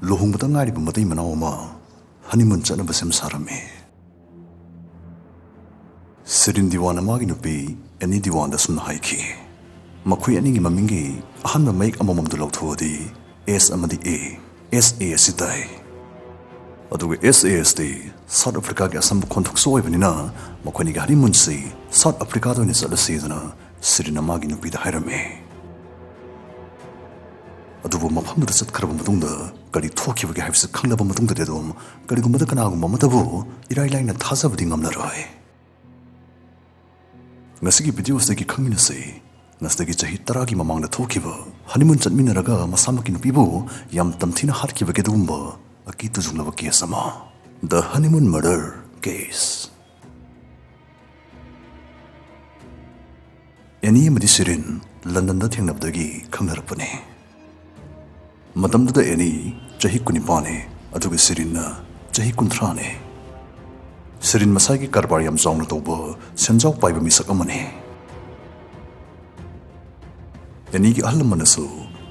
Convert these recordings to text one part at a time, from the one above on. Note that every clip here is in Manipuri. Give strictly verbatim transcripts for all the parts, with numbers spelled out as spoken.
ꯂꯨꯍꯣꯡꯕꯗ ꯉꯥꯏꯔꯤꯕ ꯃꯇꯩ ꯃꯅꯥꯎ ꯑꯃ ꯍꯅꯤꯃꯨꯟ ꯆꯠꯅꯕ ꯁꯦꯝ ꯁꯥꯔꯝꯃꯤ꯫ ꯁꯤꯔꯤꯟ ꯗꯤꯋꯥꯟꯅ ꯃꯥꯒꯤ ꯅꯨꯄꯤ ꯑꯦꯅꯤ ꯗꯤꯋꯥꯟꯗ ꯁꯨꯝꯅ ꯍꯥꯏꯈꯤ, ꯃꯈꯣꯏ ꯑꯅꯤꯒꯤ ꯃꯃꯤꯡꯒꯤ ꯑꯍꯥꯟꯕ ꯃꯌꯦꯛ ꯑꯃꯃꯝꯗꯨ ꯂꯧꯊꯣꯛꯑꯗꯤ ꯑꯦꯁ ꯑꯃꯗꯤ ꯑꯦ, ꯑꯦꯁ ꯑꯦ ꯑꯁꯤ ꯇꯥꯏ꯫ ꯑꯗꯨꯒ ꯑꯦꯁ ꯑꯦ ꯑꯁꯤ ꯁꯥꯎꯠ ꯑꯐ꯭ꯔꯤꯀꯥꯒꯤ ꯑꯁꯝꯕ ꯈꯣꯟꯊꯣꯛꯁꯨ ꯑꯣꯏꯕꯅꯤꯅ ꯃꯈꯣꯏꯅꯤꯒꯤ ꯍꯅꯤꯃꯨꯟꯁꯤ ꯁꯥꯎꯠ ꯑꯐ꯭ꯔꯤꯀꯥꯗ ꯑꯣꯏꯅ ꯆꯠꯂꯁꯤꯗꯅ ꯁꯤꯔꯤꯟꯅ ꯃꯥꯒꯤ ꯅꯨꯄꯤꯗ ꯍꯥꯏꯔꯝꯃꯤ꯫ ꯑꯗꯨꯕꯨ ꯃꯐꯝꯗꯨꯗ ꯆꯠꯈ꯭ꯔꯕ ꯃꯇꯨꯡꯗ ꯀꯔꯤ ꯊꯣꯛꯈꯤꯕꯒꯦ ꯍꯥꯏꯕꯁꯤ ꯈꯪꯂꯕ ꯃꯇꯨꯡꯗꯗꯤ ꯑꯗꯨꯝ ꯀꯔꯤꯒꯨꯝꯕꯗ ꯀꯅꯥꯒꯨꯝꯕ ꯑꯃꯠꯇꯕꯨ ꯏꯔꯥꯏ ꯂꯥꯏꯅ ꯊꯥꯖꯕꯗꯤ ꯉꯝꯂꯔꯣꯏ꯫ ꯉꯁꯤꯒꯤ ꯚꯤꯗꯤꯑꯣ ꯑꯁꯤꯗꯒꯤ ꯈꯪꯃꯤꯟꯅꯁꯤ, ꯉꯁꯤꯗꯒꯤ ꯆꯍꯤ ꯇꯔꯥꯒꯤ ꯃꯃꯥꯡꯗ ꯊꯣꯛꯈꯤꯕ ꯍꯅꯤꯃꯨꯟ ꯆꯠꯃꯤꯟꯅꯔꯒ ꯃꯁꯥꯃꯛꯀꯤ ꯅꯨꯄꯤꯕꯨ ꯌꯥꯝ ꯇꯝꯊꯤꯅ ꯍꯥꯠꯈꯤꯕꯒꯤ ꯑꯗꯨꯒꯨꯝꯕ ꯑꯀꯤ ꯇꯨꯖꯨꯡꯂꯕ ꯀꯦꯁ ꯑꯃ, The Honeymoon Murder Case꯫ ꯑꯦꯅꯤ ꯑꯃꯗꯤ ꯁꯤꯔꯤꯟ ꯂꯟꯗꯟꯗ ꯊꯦꯡꯅꯕꯗꯒꯤ ꯈꯪꯅꯔꯛꯄꯅꯤ꯫ ꯃꯇꯝꯗꯨꯗ ꯑꯦꯅꯤ ꯆꯍꯤ ꯀꯨꯟꯅꯤꯄꯥꯟꯅꯤ, ꯑꯗꯨꯒ ꯁꯤꯔꯤꯟꯅ ꯆꯍꯤ ꯀꯨꯟꯊ꯭ꯔꯥꯅꯤ꯫ ꯁꯤꯔꯤꯟ ꯃꯁꯥꯒꯤ ꯀꯔꯕꯥꯔ ꯌꯥꯝ ꯆꯥꯎꯅ ꯇꯧꯕ ꯁꯦꯟꯖꯥꯎ ꯄꯥꯏꯕ ꯃꯤꯁꯛ ꯑꯃꯅꯤ꯫ ꯑꯦꯅꯤꯒꯤ ꯑꯍꯜ ꯂꯃꯟꯅꯁꯨ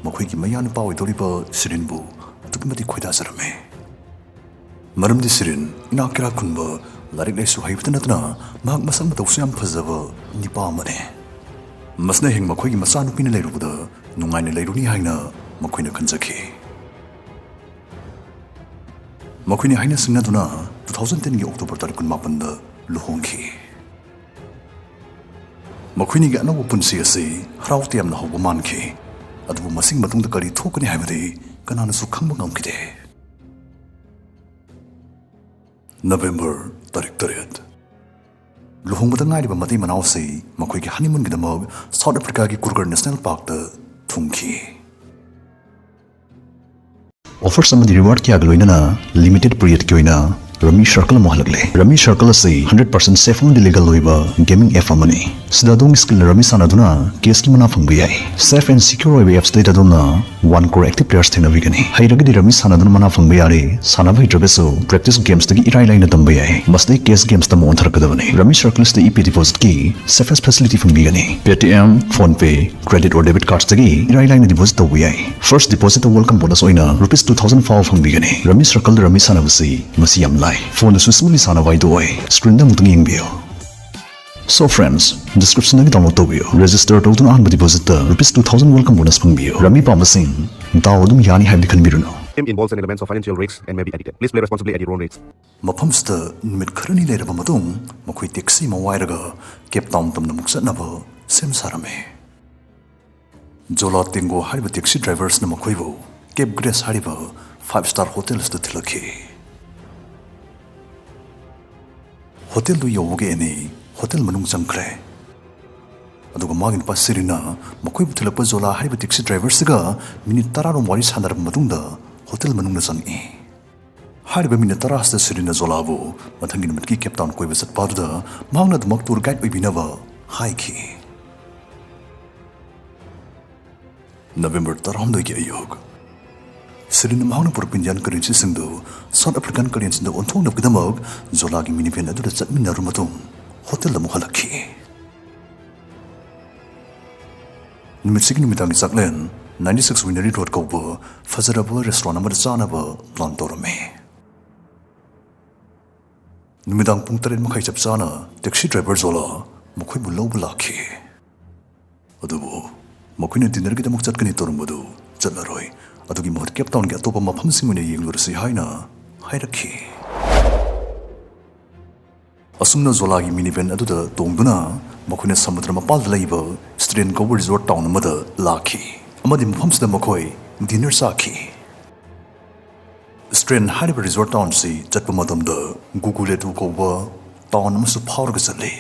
ꯃꯈꯣꯏꯒꯤ ꯃꯌꯥ ꯅꯨꯄꯥ ꯑꯣꯏꯗꯧꯔꯤꯕ ꯁꯤꯔꯤꯟꯕꯨ ꯑꯗꯨꯛꯀꯤ ꯃꯇꯤꯛ ꯈꯣꯏꯗꯥꯖꯔꯝꯃꯤ꯫ ꯃꯔꯝꯗꯤ ꯁꯤꯔꯤꯟ ꯏꯅꯥꯛ ꯀꯩꯔꯥꯛ ꯈꯨꯟꯕ, ꯂꯥꯏꯔꯤꯛ ꯂꯥꯏꯁꯨ ꯍꯩꯕꯇ ꯅꯠꯇꯅ ꯃꯍꯥꯛ ꯃꯁꯛ ꯃꯇꯧꯁꯨ ꯌꯥꯝ ꯐꯖꯕ ꯅꯤꯄꯥ ꯑꯃꯅꯤ꯫ ꯃꯁꯤꯅ ꯍꯌꯦꯡ ꯃꯈꯣꯏꯒꯤ ꯃꯆꯥꯅꯨꯄꯤꯅ ꯂꯩꯔꯨꯕꯗ ꯅꯨꯡꯉꯥꯏꯅ ꯂꯩꯔꯨꯅꯤ ꯍꯥꯏꯅ ꯃꯈꯣꯏꯅ ꯈꯟꯖꯈꯤ꯫ ꯃꯈꯣꯏꯅꯤ ꯍꯥꯏꯅ ꯁꯤꯡꯅꯗꯨꯅ two thousand ten ꯒꯤ October ꯇꯥꯔꯤꯛ ꯀꯨꯟꯃꯥꯄꯟꯗ ꯂꯨꯍꯣꯡꯈꯤ꯫ ꯃꯈꯣꯏꯅꯤꯒꯤ ꯑꯅꯧꯕ ꯄꯨꯟꯁꯤ ꯑꯁꯤ ꯍꯔꯥꯎ ꯇꯌꯥꯝꯅ ꯍꯧꯕ ꯃꯥꯟꯈꯤ, ꯑꯗꯨꯕꯨ ꯃꯁꯤꯒꯤ ꯃꯇꯨꯡꯗ ꯀꯔꯤ ꯊꯣꯛꯀꯅꯤ ꯍꯥꯏꯕꯗꯤ ꯀꯅꯥꯅꯁꯨ ꯈꯪꯕ ꯉꯝꯈꯤꯗꯦ꯫ ꯅꯕꯦꯝꯕꯔ ꯇꯥꯔꯤꯛ ꯇꯔꯦꯠ꯫ ꯂꯨꯍꯣꯡꯕꯗ ꯉꯥꯏꯔꯤꯕ ꯃꯇꯩ ꯃꯅꯥꯎ ꯑꯁꯤ ꯃꯈꯣꯏꯒꯤ ꯍꯅꯤꯃꯨꯟꯒꯤꯗꯃꯛ ꯁꯥꯎꯠ ꯑꯐ꯭ꯔꯤꯀꯥꯒꯤ ꯀ꯭ꯔꯨꯒꯔ ꯅꯦꯁꯅꯦꯜ ꯄꯥꯔꯛꯇ ꯊꯨꯡꯈꯤ꯫ ꯑꯣꯐꯔꯁ ꯑꯃꯗꯤ ꯔꯤꯋꯥꯔꯗ ꯀꯌꯥꯒ ꯂꯣꯏꯅꯅ ꯂꯤꯃꯤꯇꯦꯗ ꯄꯤꯔꯤꯌꯗꯀꯤ ꯑꯣꯏꯅ ꯔꯃꯤ ꯁꯔꯀꯜ ꯑꯃꯨꯛ ꯍꯜꯂꯛꯂꯦ꯫ ꯔꯃꯤ ꯁꯔꯀꯜ ꯑꯁꯤ ꯍꯟꯗ꯭ꯔꯦꯠ ꯄꯥꯔꯁꯦꯟ ꯁꯦꯐ ꯑꯃꯗꯤ ꯂꯤꯒꯜ ꯑꯣꯏꯕ ꯒꯦꯃꯤꯡ ꯑꯦꯞ ꯑꯃꯅꯤ꯫ ꯁꯤꯗ ꯑꯗꯣꯝꯒꯤ ꯁ꯭ꯀꯤꯜꯅ ꯔꯃꯤ ꯁꯥꯟꯅꯗꯨꯅ ꯀꯦꯁꯀꯤ ꯃꯅꯥ ꯐꯪꯕ ꯌꯥꯏ꯫ ꯁꯦꯐ ꯑꯦꯟ ꯁꯤꯀ꯭ꯌꯣꯔ ꯑꯣꯏꯕ ꯑꯦꯞꯁꯇꯩꯗ ꯑꯗꯣꯝꯅ ꯋꯥꯟ ꯀ꯭ꯔꯣꯔ ꯑꯦꯛꯇꯤꯚ ꯄ꯭ꯂꯦꯌꯔꯁ ꯊꯦꯡꯅꯕꯤꯒꯅꯤ꯫ ꯍꯩꯔꯒꯗꯤ ꯔꯃꯤ ꯁꯥꯟꯅꯗꯨꯅ ꯃꯅꯥ ꯐꯪꯕ ꯌꯥꯔꯦ, ꯁꯥꯟꯅꯕ ꯍꯩꯇ꯭ꯔꯒꯁꯨ ꯄ꯭ꯔꯦꯛꯇꯤꯁ ꯒꯦꯝꯁꯇꯒꯤ ꯏꯔꯥꯏ ꯂꯥꯏꯅ ꯇꯝꯕ ꯌꯥꯏ꯫ ꯃꯁꯤꯗꯩ ꯀꯦꯁ ꯒꯦꯝꯁꯇ ꯑꯃꯨꯛ ꯑꯣꯟꯊꯔꯛꯀꯗꯕꯅꯤ꯫ ꯔꯃꯤ ꯁꯔꯀꯜꯁꯇ ꯏ ꯄꯤ ꯗꯤꯄꯣꯖꯤꯠꯀꯤ ꯁꯦꯐꯦꯁ ꯐꯦꯁꯤꯂꯤꯇꯤ ꯐꯪꯕꯤꯒꯅꯤ꯫ Paytm, PhonePe, credit or debit ꯀꯥꯔꯗꯁꯇꯒꯤ ꯏꯔꯥꯏ ꯂꯥꯏꯅ ꯗꯤꯄꯣꯖꯤꯠ ꯇꯧꯕ ꯌꯥꯏ꯫ ꯐꯥꯔꯁ ꯗꯤꯄꯣꯖꯤꯠꯇ ꯋꯦꯜꯀꯝ ꯕꯣꯅꯁ ꯑꯣꯏꯅ ꯔꯨꯄꯤꯁ ꯇꯨ ꯊꯥꯎꯖꯟ ꯐꯥꯎꯕ ꯐꯪꯕꯤꯒꯅꯤ꯫ ꯔꯃꯤ ꯁꯔꯀꯜꯗ ꯔꯃꯤ ꯁꯥꯟꯅꯕꯁꯤ ꯃꯁꯤ ꯌꯥꯝ ꯂꯥꯏ꯫ ꯐꯣꯟꯗꯁꯨ ꯁ꯭ꯃꯨꯠꯂꯤ ꯁꯥꯟꯅꯕ ꯍꯥꯏꯗꯨ ꯑꯣꯏ꯫ ꯁ꯭ꯀ꯭ꯔꯤꯟꯗ ꯑꯃꯨꯛꯇꯪ ꯌꯦꯡꯕꯤꯌꯨ꯫ So friends, ꯗꯤꯁꯀ꯭ꯔꯤꯞꯁꯟꯗꯒꯤ ꯗꯥꯎꯟꯂꯣꯗ ꯇꯧꯕꯤꯌꯨ꯫ ꯔꯦꯖꯤꯁꯇꯔ ꯇꯧꯗꯨꯅ ꯑꯍꯥꯟꯕ ꯗꯤꯄꯣꯖꯤꯠꯇ rupees two thousand welcome bonus ꯐꯪꯕꯤꯌꯨ꯫ ꯔꯃꯤ ꯄꯥꯝꯕꯁꯤꯡ, ꯗꯥꯎ ꯑꯗꯨꯝ ꯌꯥꯅꯤ ꯍꯥꯏꯕꯗꯤ ꯈꯟꯕꯤꯔꯨꯅꯨ꯫ Game involves an element of financial risks and may be addictive. Please play responsibly at your own risk. ꯃꯐꯝꯁꯤꯗ ꯅꯨꯃꯤꯠ ꯈꯔꯅꯤ ꯂꯩꯔꯕ ꯃꯇꯨꯡ, ꯃꯈꯣꯏ ꯇꯦꯛꯁꯤ ꯑꯃ ꯋꯥꯏꯔꯒ ꯀꯦꯞ ꯇꯥꯎꯟ ꯇꯝꯅ ꯑꯃꯨꯛ ꯆꯠꯅꯕ ꯁꯦꯝ ꯁꯥꯔꯝꯃꯤ꯫ ꯖꯣꯂꯥ ꯇꯦꯡꯒꯣ ꯍꯥꯏꯔꯤꯕ ꯇꯦꯛꯁꯤ ꯗ꯭ꯔꯥꯏꯚꯔꯁꯅ ꯃꯈꯣꯏꯕꯨ ꯀꯦꯞ ꯒ꯭ꯔꯦꯁ ꯍꯥꯏꯔꯤꯕ ꯐꯥꯏꯚ ꯁ꯭ꯇꯥꯔ ꯍꯣꯇꯦꯜ ꯑꯁꯤꯗ ꯊꯤꯜꯂꯛꯈꯤ꯫ ꯍꯣꯇꯦꯜꯗꯨ ꯌꯧꯕꯒ ꯑꯦꯅꯤ ꯍꯣꯇꯦꯜ ꯃꯅꯨꯡ ꯆꯪꯈ꯭ꯔꯦ꯫ ꯑꯗꯨꯒ ꯃꯥꯒꯤ ꯅꯨꯄꯥ ꯁꯤꯔꯤꯅ ꯃꯈꯣꯏꯕꯨ ꯊꯤꯜꯂꯛꯄ ꯖꯣꯂꯥ ꯍꯥꯏꯔꯤꯕ ꯇꯦꯛꯁꯤ ꯗ꯭ꯔꯥꯏꯚꯔꯁꯤꯒ ꯃꯤꯅꯤꯠ ꯇꯔꯥꯔꯣꯝ ꯋꯥꯔꯤ ꯁꯥꯟꯅꯔꯕ ꯃꯇꯨꯡꯗ ꯍꯣꯇꯦꯜ ꯃꯅꯨꯡꯗ ꯆꯪꯉꯛꯏ꯫ ꯍꯥꯏꯔꯤꯕ ꯃꯤꯅꯤꯠ ꯇꯔꯥ ꯑꯁꯤꯗ ꯁꯤꯔꯤꯅ ꯖꯣꯂꯥꯕꯨ ꯃꯊꯪꯒꯤ ꯅꯨꯃꯤꯠꯀꯤ ꯀꯦꯞ ꯇꯥꯎꯟ ꯀꯣꯏꯕ ꯆꯠꯄ ꯑꯗꯨꯗ ꯃꯍꯥꯛꯅ ꯑꯗꯨꯃꯛ ꯇꯨꯔ ꯒꯥꯏꯗ ꯑꯣꯏꯕꯤꯅꯕ ꯍꯥꯏꯈꯤ꯫ ꯅꯕꯦꯝꯕꯔ ꯇꯔꯥꯍꯨꯝꯗꯣꯏꯒꯤ ꯑꯌꯨꯛ, ꯁꯤꯔꯤꯟꯅ ꯃꯍꯥꯛꯅ ꯄꯨꯔꯛꯄ ꯏꯟꯗꯤꯌꯥꯟ ꯀꯔꯦꯟꯁꯤꯁꯤꯡꯗꯨ ꯁꯥꯎꯠ ꯑꯐ꯭ꯔꯤꯀꯥꯟ ꯀꯔꯦꯟꯁꯤꯗ ꯑꯣꯟꯊꯣꯛꯅꯕꯒꯤꯗꯃꯛ ꯖꯣꯂꯥꯒꯤ ꯃꯤꯅꯤꯚꯦꯟ ꯑꯗꯨꯗ ꯆꯠꯃꯤꯟꯅꯔꯕ ꯃꯇꯨꯡ ꯍꯣꯇꯦꯜꯗ ꯑꯃꯨꯛ ꯍꯜꯂꯛꯈꯤ꯫ ꯅꯨꯃꯤꯠꯁꯤꯒꯤ ꯅꯨꯃꯤꯗꯥꯡꯒꯤ ꯆꯥꯛꯂꯦꯟ ꯅꯥꯏꯟꯇꯤ ꯁꯤꯛꯁ ꯋꯤꯅꯔꯤ ꯔꯣꯗ ꯀꯧꯕ ꯐꯖꯔꯕ ꯔꯦꯁꯇꯨꯔꯦꯟ ꯑꯃꯗ ꯆꯥꯅꯕ ꯄ꯭ꯂꯥꯟ ꯇꯧꯔꯝꯃꯤ꯫ ꯅꯨꯃꯤꯗꯥꯡ ꯄꯨꯡ ꯇꯔꯦꯠ ꯃꯈꯥꯏ ꯆꯞ ꯆꯥꯅ ꯇꯦꯛꯁꯤ ꯗ꯭ꯔꯥꯏꯚꯔ ꯖꯣꯂꯥ ꯃꯈꯣꯏꯕꯨ ꯂꯧꯕ ꯂꯥꯛꯈꯤ꯫ ꯑꯗꯨꯕꯨ ꯃꯈꯣꯏꯅ ꯗꯤꯟꯅꯔꯒꯤꯗꯃꯛ ꯆꯠꯀꯅꯤ ꯇꯧꯔꯝꯕꯗꯨ ꯆꯠꯂꯔꯣꯏ, ꯑꯗꯨꯒꯤ ꯃꯍꯨꯠ ꯀꯦꯞ ꯇꯥꯎꯟꯒꯤ ꯑꯇꯣꯞꯄ ꯃꯐꯝꯁꯤꯡ ꯑꯣꯏꯅ ꯌꯦꯡꯂꯨꯔꯁꯤ ꯍꯥꯏꯅ ꯍꯥꯏꯔꯛꯈꯤ꯫ ꯑꯁꯨꯝꯅ ꯖꯣꯂꯥꯒꯤ ꯃꯤꯅꯤꯚꯦꯟ ꯑꯗꯨꯗ ꯇꯣꯡꯗꯨꯅ ꯃꯈꯣꯏꯅ ꯁꯃꯨꯗ꯭ꯔ ꯃꯄꯥꯜꯗ ꯂꯩꯕ ꯁ꯭ꯇ꯭ꯔꯦꯟ ꯀꯧꯕ ꯔꯤꯖꯣꯔꯠ ꯇꯥꯎꯟ ꯑꯃꯗ ꯂꯥꯛꯈꯤ ꯑꯃꯗꯤ ꯃꯐꯝꯁꯤꯗ ꯃꯈꯣꯏ ꯗꯤꯟꯅꯔ ꯆꯥꯈꯤ꯫ ꯁ꯭ꯇ꯭ꯔꯦꯟ ꯍꯥꯏꯔꯤꯕ ꯔꯤꯖꯣꯔꯠ ꯇꯥꯎꯟꯁꯤ ꯆꯠꯄ ꯃꯇꯝꯗ ꯒꯨꯒꯨꯂꯦꯇꯨ ꯀꯧꯕ ꯇꯥꯎꯟ ꯑꯃꯁꯨ ꯐꯥꯎꯔꯒ ꯆꯠꯂꯤ꯫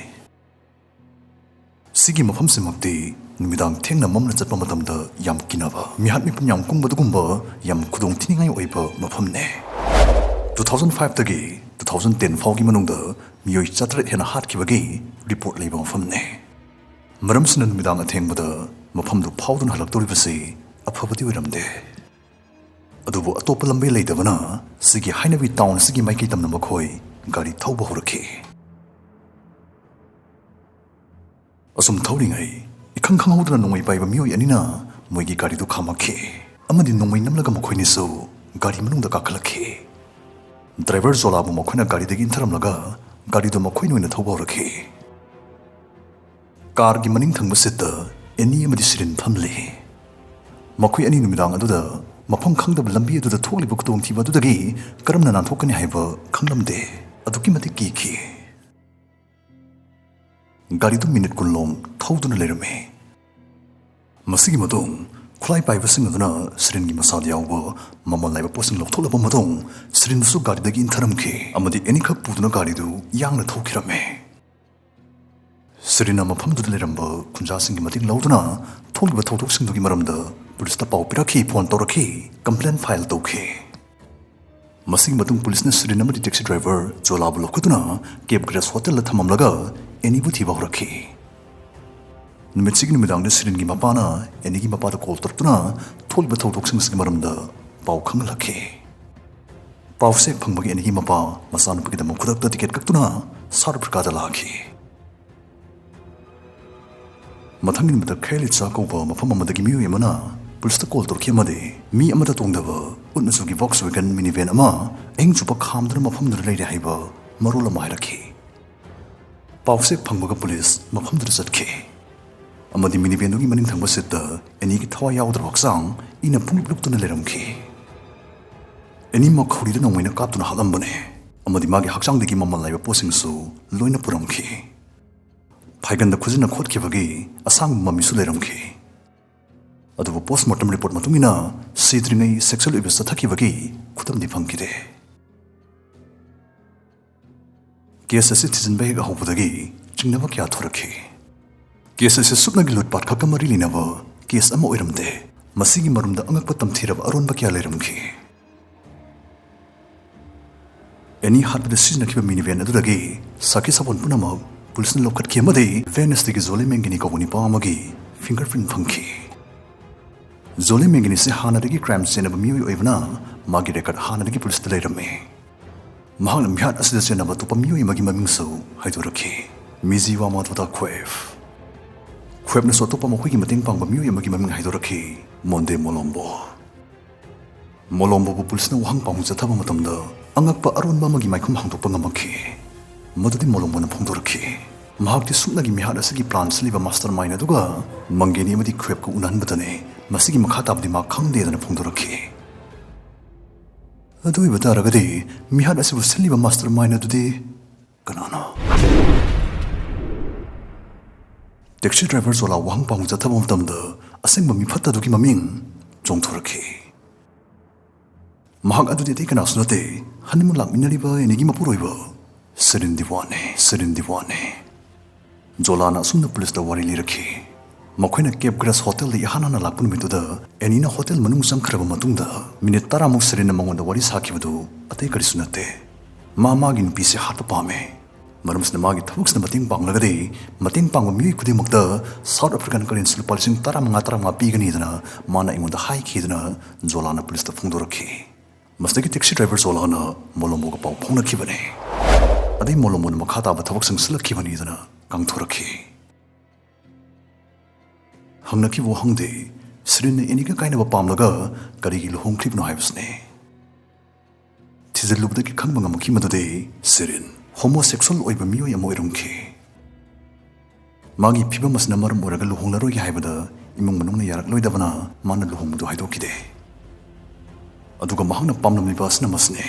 ꯁꯤꯒꯤ ꯃꯐꯝꯁꯤꯃꯛꯇꯤ ꯅꯨꯃꯤꯗꯥꯡ ꯊꯦꯡꯅ ꯃꯝꯅ ꯆꯠꯄ ꯃꯇꯝꯗ ꯌꯥꯝ ꯀꯤꯅꯕ, ꯃꯤꯍꯥꯠ ꯃꯤꯄꯨꯟ ꯌꯥꯝ ꯀꯨꯝꯕꯗꯨꯒꯨꯝꯕ ꯌꯥꯝ ꯈꯨꯗꯣꯡꯊꯤꯅꯤꯡꯉꯥꯏ ꯑꯣꯏꯕ ꯃꯐꯝꯅꯦ꯫ ꯇꯨ ꯊꯥꯎꯖꯟ ꯐꯥꯏꯚꯇꯒꯤ ꯇꯨ ꯊꯥꯎꯖꯟ ꯇꯦꯟ ꯐꯥꯎꯒꯤ ꯃꯅꯨꯡꯗ ꯃꯤꯑꯣꯏ ꯆꯥꯇꯔꯦꯠ ꯍꯦꯟꯅ ꯍꯥꯠꯈꯤꯕꯒꯤ ꯔꯤꯄꯣꯔꯠ ꯂꯩꯕ ꯃꯐꯝꯅꯦ꯫ ꯃꯔꯝꯁꯤꯅ ꯅꯨꯃꯤꯗꯥꯡ ꯑꯊꯦꯡꯕꯗ ꯃꯐꯝꯗꯨ ꯐꯥꯎꯗꯨꯅ ꯍꯜꯂꯛꯇꯧꯔꯤꯕꯁꯤ ꯑꯐꯕꯗꯤ ꯑꯣꯏꯔꯝꯗꯦ꯫ ꯑꯗꯨꯕꯨ ꯑꯇꯣꯞꯄ ꯂꯝꯕꯤ ꯂꯩꯇꯕꯅ ꯁꯤꯒꯤ ꯍꯥꯏꯅꯕꯤ ꯇꯥꯎꯟ ꯑꯁꯤꯒꯤ ꯃꯥꯏꯀꯩ ꯇꯝꯅ ꯃꯈꯣꯏ ꯒꯥꯔꯤ ꯊꯧꯕ ꯍꯧꯔꯛꯈꯤ꯫ ꯑꯁꯨꯝ ꯊꯧꯔꯤꯉꯩ, ꯏꯈꯪ ꯈꯪꯍꯧꯗꯅ ꯅꯣꯡꯃꯩ ꯄꯥꯏꯕ ꯃꯤꯑꯣꯏ ꯑꯅꯤꯅ ꯃꯣꯏꯒꯤ ꯒꯥꯔꯤꯗꯨ ꯈꯥꯝꯃꯛꯈꯤ ꯑꯃꯗꯤ ꯅꯣꯡꯃꯩ ꯅꯝꯂꯒ ꯃꯈꯣꯏꯅꯤꯁꯨ ꯒꯥꯔꯤ ꯃꯅꯨꯡꯗ ꯀꯥꯈꯠꯂꯛꯈꯤ꯫ ꯗ꯭ꯔꯥꯏꯚꯔ ꯖꯣꯂꯥꯕꯨ ꯃꯈꯣꯏꯅ ꯒꯥꯔꯤꯗꯒꯤ ꯏꯟꯊꯔꯝꯂꯒ ꯒꯥꯔꯤꯗꯨ ꯃꯈꯣꯏꯅ ꯑꯣꯏꯅ ꯊꯧꯕ ꯍꯧꯔꯛꯈꯤ꯫ ꯀꯥꯔꯒꯤ ꯃꯅꯤꯡ ꯊꯪꯕ ꯁꯤꯠꯇ ꯑꯦꯅꯤ ꯑꯃꯗꯤ ꯁꯤꯔꯤꯟ ꯐꯝꯂꯤ꯫ ꯃꯈꯣꯏ ꯑꯅꯤ ꯅꯨꯃꯤꯗꯥꯡ ꯑꯗꯨꯗ ꯃꯐꯝ ꯈꯪꯗꯕ ꯂꯝꯕꯤ ꯑꯗꯨꯗ ꯊꯣꯛꯂꯤꯕ ꯈꯨꯗꯣꯡꯊꯤꯕ ꯑꯗꯨꯗꯒꯤ ꯀꯔꯝꯅ ꯅꯥꯟꯊꯣꯛꯀꯅꯤ ꯍꯥꯏꯕ ꯈꯪꯂꯝꯗꯦ꯫ ꯑꯗꯨꯛꯀꯤ ꯃꯇꯤꯛ ꯀꯤꯈꯤ꯫ ꯒꯥꯔꯤꯗꯨ ꯃꯤꯅꯤꯠ ꯀꯨꯟ ꯂꯣꯝ ꯊꯧꯗꯨꯅ ꯂꯩꯔꯝꯃꯤ꯫ ꯃꯁꯤꯒꯤ ꯃꯇꯨꯡ ꯈꯨꯠꯂꯥꯏ ꯄꯥꯏꯕꯁꯤꯡ ꯑꯗꯨꯅ ꯁꯤꯔꯤꯟꯒꯤ ꯃꯁꯥꯗ ꯌꯥꯎꯕ ꯃꯃꯜ ꯅꯥꯏꯕ ꯄꯣꯠꯁꯤꯡ ꯂꯧꯊꯣꯛꯂꯕ ꯃꯇꯨꯡ ꯁꯤꯔꯤꯟꯗꯨꯁꯨ ꯒꯥꯔꯤꯗꯒꯤ ꯏꯟꯊꯔꯝꯈꯤ ꯑꯃꯗꯤ ꯑꯦꯅꯤꯈꯛ ꯄꯨꯗꯨꯅ ꯒꯥꯔꯤꯗꯨ ꯌꯥꯡꯅ ꯊꯧꯈꯤꯔꯝꯃꯤ꯫ ꯁꯤꯔꯤꯟꯅ ꯃꯐꯝꯗꯨꯗ ꯂꯩꯔꯝꯕ ꯈꯨꯟꯖꯥꯁꯤꯡꯒꯤ ꯃꯇꯦꯡ ꯂꯧꯗꯨꯅ ꯊꯣꯛꯂꯤꯕ ꯊꯧꯗꯣꯛꯁꯤꯡꯗꯨꯒꯤ ꯃꯔꯝꯗ ꯄꯨꯂꯤꯁꯇ ꯄꯥꯎ ꯄꯤꯔꯛꯈꯤ, ꯐꯣꯟ ꯇꯧꯔꯛꯈꯤ, ꯀꯝꯄ꯭ꯂꯦꯟ ꯐꯥꯏꯜ ꯇꯧꯈꯤ꯫ ꯃꯁꯤꯒꯤ ꯃꯇꯨꯡ ꯄꯨꯂꯤꯁꯅ ꯁꯤꯔꯤꯟ ꯑꯃꯗꯤ ꯇꯦꯛꯁꯤ ꯗ꯭ꯔꯥꯏꯚꯔ ꯖꯣꯂꯥꯕꯨ ꯂꯧꯈꯠꯇꯨꯅ ꯀꯦꯞ ꯒ꯭ꯔꯦꯁ ꯍꯣꯇꯦꯜꯗ ꯊꯝꯃꯝꯂꯒ ꯑꯦꯅꯤꯕꯨ ꯊꯤꯕ ꯍꯧꯔꯛꯈꯤ꯫ ꯅꯨꯃꯤꯠꯁꯤꯒꯤ ꯅꯨꯃꯤꯗꯥꯡꯗ ꯁꯤꯔꯤꯟꯒꯤ ꯃꯄꯥꯅ ꯑꯦꯅꯤꯒꯤ ꯃꯄꯥꯗ ꯀꯣꯜ ꯇꯧꯔꯛꯇꯨꯅ ꯊꯣꯛꯂꯤꯕ ꯊꯧꯗꯣꯛꯁꯤꯡꯁꯤꯒꯤ ꯃꯔꯝꯗ ꯄꯥꯎ ꯈꯪꯍꯜꯂꯛꯈꯤ꯫ ꯄꯥꯎꯁꯦ ꯐꯪꯕꯒꯤ ꯑꯦꯅꯤꯒꯤ ꯃꯄꯥ ꯃꯆꯥꯅꯨꯄꯤꯒꯤꯗꯃꯛ ꯈꯨꯗꯛꯇ ꯇꯤꯀꯦꯠ ꯀꯛꯇꯨꯅ ꯁꯥꯎꯠ ꯑꯐ꯭ꯔꯤꯀꯥꯗ ꯂꯥꯛꯈꯤ꯫ ꯃꯊꯪꯒꯤ ꯅꯨꯃꯤꯠꯇ ꯈꯦꯂꯤꯠꯁꯥ ꯀꯧꯕ ꯃꯐꯝ ꯑꯃꯗꯒꯤ ꯃꯤꯑꯣꯏ ꯑꯃꯅ ꯄꯨꯂꯤꯁꯇ ꯀꯣꯜ ꯇꯧꯔꯛꯈꯤ ꯑꯃꯗꯤ ꯃꯤ ꯑꯃꯠꯇ ꯇꯣꯡꯗꯕ ꯎꯠ ꯃꯆꯨꯒꯤ ꯚꯣꯛꯁ ꯋꯦꯒꯟ ꯃꯤꯅꯤꯚꯦꯟ ꯑꯃ ꯑꯍꯤꯡ ꯆꯨꯞꯄ ꯈꯥꯝꯗꯨꯅ ꯃꯐꯝꯗꯨꯗ ꯂꯩꯔꯦ ꯍꯥꯏꯕ ꯃꯔꯣꯜ ꯑꯃ ꯍꯥꯏꯔꯛꯈꯤ꯫ ꯄꯥꯎꯁꯦ ꯐꯪꯕꯒ ꯄꯨꯂꯤꯁ ꯃꯐꯝꯗꯨꯗ ꯆꯠꯈꯤ ꯑꯃꯗꯤ ꯃꯤꯅꯤꯚꯦꯟꯗꯨꯒꯤ ꯃꯅꯤꯡ ꯊꯪꯕ ꯁꯤꯠꯇ ꯑꯦꯅꯤꯒꯤ ꯊꯋꯥꯏ ꯌꯥꯎꯗ꯭ꯔꯕ ꯍꯛꯆꯥꯡ ꯏꯅ ꯄꯨꯡꯂꯨꯞ ꯂꯨꯞꯇꯨꯅ ꯂꯩꯔꯝꯈꯤ꯫ ꯑꯦꯅꯤ ꯃꯈꯧꯔꯤꯗ ꯅꯣꯡꯃꯩꯅ ꯀꯥꯞꯇꯨꯅ ꯍꯥꯠꯂꯝꯕꯅꯦ ꯑꯃꯗꯤ ꯃꯥꯒꯤ ꯍꯛꯆꯥꯡꯗꯒꯤ ꯃꯃꯜ ꯂꯩꯕ ꯄꯣꯠꯁꯤꯡꯁꯨ ꯂꯣꯏꯅ ꯄꯨꯔꯝꯈꯤ꯫ ꯐꯥꯏꯒꯟꯗ ꯈꯨꯖꯤꯟꯅ ꯈꯣꯠꯈꯤꯕꯒꯤ ꯑꯁꯥꯡꯕ ꯃꯃꯤꯁꯨ ꯂꯩꯔꯝꯈꯤ꯫ ꯑꯗꯨꯕꯨ ꯄꯣꯁꯃꯣꯔꯇꯝ ꯔꯤꯄꯣꯔꯠ ꯃꯇꯨꯡ ꯏꯟꯅ ꯁꯤꯗ꯭ꯔꯤꯉꯩ ꯁꯦꯛꯁꯨꯑꯦꯜ ꯑꯦꯕ꯭ꯌꯨꯁ ꯆꯠꯊꯈꯤꯕꯒꯤ ꯈꯨꯗꯝꯗꯤ ꯐꯪꯈꯤꯗꯦ꯫ ꯀꯦꯁ ꯑꯁꯤ ꯊꯤꯖꯤꯟꯕ ꯍꯦꯛ ꯍꯧꯕꯗꯒꯤ ꯆꯤꯡꯅꯕ ꯀꯌꯥ ꯊꯣꯔꯛꯈꯤ꯫ ꯀꯦꯁ ꯑꯁꯤ ꯁꯨꯞꯅꯒꯤ ꯂꯨꯠꯄꯥꯠ ꯈꯛꯀ ꯃꯔꯤ ꯂꯩꯅꯕ ꯀꯦꯁ ꯑꯃ ꯑꯣꯏꯔꯝꯗꯦ꯫ ꯃꯁꯤꯒꯤ ꯃꯔꯨꯝꯗ ꯑꯉꯛꯄ ꯇꯝꯊꯤꯔꯕ ꯑꯔꯣꯟꯕ ꯀꯌꯥ ꯂꯩꯔꯝꯈꯤ꯫ ꯑꯦꯅꯤ ꯍꯥꯠꯄꯗ ꯁꯤꯖꯤꯟꯅꯈꯤꯕ ꯃꯤꯅꯤꯚꯦꯟ ꯑꯗꯨꯗꯒꯤ ꯁꯥꯈꯤ ꯁꯥꯕꯣꯟ ꯄꯨꯝꯅꯃꯛ ꯄꯨꯂꯤꯁꯅ ꯂꯧꯈꯠꯈꯤ ꯑꯃꯗꯤ ꯚꯦꯅꯁꯇꯒꯤ ꯖꯣꯂꯤ ꯃꯦꯡꯒꯤꯅꯤ ꯀꯧꯕ ꯅꯨꯄꯥ ꯑꯃꯒꯤ ꯐꯤꯡꯒꯔ ꯄ꯭ꯔꯤꯟ ꯐꯪꯈꯤ꯫ ꯖꯣꯂꯤ ꯃꯦꯡꯒꯤꯅꯤꯁꯦ ꯍꯥꯟꯅꯗꯒꯤ ꯀ꯭ꯔꯥꯏꯝ ꯆꯦꯟꯅꯕ ꯃꯤꯑꯣꯏ ꯑꯣꯏꯕꯅ ꯃꯥꯒꯤ ꯔꯦꯀꯣꯔꯗ ꯍꯥꯟꯅꯗꯒꯤ ꯄꯨꯂꯤꯁꯇ ꯂꯩꯔꯝꯃꯤ꯫ ꯃꯍꯥꯛꯅ ꯃꯤꯍꯥꯠ ꯑꯁꯤꯗ ꯆꯦꯟꯅꯕ ꯑꯇꯣꯞꯄ ꯃꯤꯑꯣꯏ ꯑꯃꯒꯤ ꯃꯃꯤꯡꯁꯨ ꯍꯥꯏꯗꯣꯔꯛꯈꯤ, ꯃꯤꯖꯤꯋꯥ ꯃꯥꯇꯣꯗꯥ ꯈ꯭ꯋꯦꯞ꯫ ꯈ꯭ꯋꯦꯞꯅꯁꯨ ꯑꯇꯣꯞꯄ ꯃꯈꯣꯏꯒꯤ ꯃꯇꯦꯡ ꯄꯥꯡꯕ ꯃꯤꯑꯣꯏ ꯑꯃꯒꯤ ꯃꯃꯤꯡ ꯍꯥꯏꯗꯣꯔꯛꯈꯤ, ꯃꯣꯟꯗꯦ ꯃꯣꯂꯣꯝꯕꯣ꯫ ꯃꯣꯂꯣꯝꯕꯣꯕꯨ ꯄꯨꯂꯤꯁꯅ ꯋꯥꯍꯪ ꯄꯥꯎꯍꯪ ꯆꯠꯊꯕ ꯃꯇꯝꯗ ꯑꯉꯛꯄ ꯑꯔꯣꯟꯕ ꯑꯃꯒꯤ ꯃꯥꯏꯈꯨꯝ ꯍꯥꯡꯗꯣꯛꯄ ꯉꯝꯃꯛꯈꯤ꯫ ꯃꯗꯨꯗꯤ ꯃꯣꯂꯣꯝꯕꯣꯅ ꯐꯣꯡꯗꯣꯔꯛꯈꯤ꯫ ꯃꯍꯥꯛꯇꯤ ꯁꯨꯞꯅꯒꯤ ꯃꯤꯍꯥꯠ ꯑꯁꯤꯒꯤ ꯄ꯭ꯂꯥꯟ ꯁꯤꯜꯂꯤꯕ ꯃꯥꯁꯇꯔ ꯃꯥꯏꯟ ꯑꯗꯨꯒ ꯃꯪꯒꯦꯅꯤ ꯑꯃꯗꯤ ꯈ꯭ꯋꯦꯞꯀ ꯎꯅꯍꯟꯕꯗꯅꯤ꯫ ꯃꯁꯤꯒꯤ ꯃꯈꯥ ꯇꯥꯕꯗꯤ ꯃꯥ ꯈꯪꯗꯦꯗꯅ ꯐꯣꯡꯗꯣꯔꯛꯈꯤ꯫ ꯑꯗꯨ ꯑꯣꯏꯕ ꯇꯥꯔꯒꯗꯤ ꯃꯤꯍꯥꯠ ꯑꯁꯤꯕꯨ ꯁꯤꯜꯂꯤꯕ ꯃꯥꯁꯇꯔ ꯃꯥꯏꯟ ꯑꯗꯨꯗꯤ ꯀꯅꯥꯅꯣ? ꯇꯦꯛꯁꯤ ꯗ꯭ꯔꯥꯏꯚꯔ ꯖꯣꯂꯥ ꯋꯥꯍꯪ ꯄꯥꯎꯍꯪ ꯆꯠꯊꯕ ꯃꯇꯝꯗ ꯑꯁꯦꯡꯕ ꯃꯤꯐꯠꯇ ꯑꯗꯨꯒꯤ ꯃꯃꯤꯡ ꯆꯣꯡꯊꯣꯔꯛꯈꯤ꯫ ꯃꯍꯥꯛ ꯑꯗꯨꯗꯤ ꯑꯇꯩ ꯀꯅꯥꯁꯨ ꯅꯠꯇꯦ, ꯍꯟꯃꯨꯟ ꯂꯥꯛꯃꯤꯟꯅꯔꯤꯕ ꯑꯦꯅꯤꯒꯤ ꯃꯄꯨꯔꯣꯏꯕ ꯁꯦꯔꯤꯟ ꯗꯤꯋꯥꯟꯅꯤ, ꯁꯦꯔꯤꯟ ꯗꯤꯋꯥꯟꯅꯤ꯫ ꯖꯣꯂꯥꯅ ꯑꯁꯨꯝꯅ ꯄꯨꯂꯤꯁꯇ ꯋꯥꯔꯤ ꯂꯤꯔꯛꯈꯤ꯫ ꯃꯈꯣꯏꯅ ꯀꯦꯞ ꯒ꯭ꯔꯥꯁ ꯍꯣꯇꯦꯜꯗ ꯏꯍꯥꯟ ꯍꯥꯟꯅ ꯂꯥꯛꯄ ꯅꯨꯃꯤꯠꯇꯨꯗ ꯑꯦꯅꯤꯅ ꯍꯣꯇꯦꯜ ꯃꯅꯨꯡ ꯆꯪꯈ꯭ꯔꯕ ꯃꯇꯨꯡꯗ ꯃꯤꯅꯤꯠ ꯇꯔꯥꯃꯨꯛ ꯁꯦꯔꯤꯟꯅ ꯃꯉꯣꯟꯗ ꯋꯥꯔꯤ ꯁꯥꯈꯤꯕꯗꯨ ꯑꯇꯩ ꯀꯔꯤꯁꯨ ꯅꯠꯇꯦ꯫ ꯃꯥ ꯃꯥꯒꯤ ꯅꯨꯄꯤꯁꯦ ꯍꯥꯠꯄ ꯄꯥꯝꯃꯦ꯫ ꯃꯔꯝꯁꯤꯅ ꯃꯥꯒꯤ ꯊꯕꯛꯁꯤꯅ ꯃꯇꯦꯡ ꯄꯥꯡꯂꯒꯗꯤ ꯃꯇꯦꯡ ꯄꯥꯡꯕ ꯃꯤꯑꯣꯏ ꯈꯨꯗꯤꯡꯃꯛꯇ ꯁꯥꯎꯠ ꯑꯐ꯭ꯔꯤꯀꯥꯟ ꯀꯔꯦꯟꯁꯤ ꯂꯨꯄꯥ ꯂꯤꯁꯤꯡ ꯇꯔꯥꯃꯉꯥ, ꯇꯔꯥꯃꯉꯥ ꯄꯤꯒꯅꯤꯗꯅ ꯃꯥꯅ ꯑꯩꯉꯣꯟꯗ ꯍꯥꯏꯈꯤꯗꯅ ꯖꯣꯂꯥꯅ ꯄꯨꯂꯤꯁꯇ ꯐꯣꯡꯗꯣꯔꯛꯈꯤ꯫ ꯃꯁꯤꯗꯒꯤ ꯇꯦꯛꯁꯤ ꯗ꯭ꯔꯥꯏꯚꯔ ꯖꯣꯂꯥꯅ ꯃꯣꯂꯣꯝꯕꯣꯒ ꯄꯥꯎ ꯐꯥꯎꯅꯈꯤꯕꯅꯤ꯫ ꯑꯗꯩ ꯃꯣꯂꯣꯝꯕꯣꯅ ꯃꯈꯥ ꯇꯥꯕ ꯊꯕꯛꯁꯤꯡ ꯁꯤꯜꯂꯛꯈꯤꯕꯅꯤꯗꯅ ꯀꯥꯡꯊꯣꯔꯛꯈꯤ꯫ ꯍꯪꯅꯈꯤꯕ ꯋꯥꯍꯪꯗꯤ ꯁꯤꯔꯤꯟꯅ ꯑꯦꯅꯤꯒ ꯀꯥꯏꯅꯕ ꯄꯥꯝꯂꯒ ꯀꯔꯤꯒꯤ ꯂꯨꯍꯣꯡꯈ꯭ꯔꯤꯕꯅꯣ ꯍꯥꯏꯕꯁꯤꯅꯤ꯫ ꯊꯤꯖꯤꯜꯂꯨꯕꯗꯒꯤ ꯈꯪꯕ ꯉꯝꯃꯛꯈꯤ ꯃꯗꯨꯗꯤ ꯁꯤꯔꯤꯟ ꯍꯣꯃꯣꯁꯦꯛꯁꯨꯑꯦꯜ ꯑꯣꯏꯕ ꯃꯤꯑꯣꯏ ꯑꯃ ꯑꯣꯏꯔꯝꯈꯤ꯫ ꯃꯥꯒꯤ ꯐꯤꯕꯝ ꯑꯁꯤꯅ ꯃꯔꯝ ꯑꯣꯏꯔꯒ ꯂꯨꯍꯣꯡꯂꯔꯣꯏꯒꯦ ꯍꯥꯏꯕꯗ ꯏꯃꯨꯡ ꯃꯅꯨꯡꯅ ꯌꯥꯔꯛꯂꯣꯏꯗꯕꯅ ꯃꯥꯅ ꯂꯨꯍꯣꯡꯕꯗꯨ ꯍꯥꯏꯗꯣꯛꯈꯤꯗꯦ꯫ ꯑꯗꯨꯒ ꯃꯍꯥꯛꯅ ꯄꯥꯝꯂꯝꯂꯤꯕ ꯑꯁꯤꯅ ꯃꯁꯤꯅꯤ꯫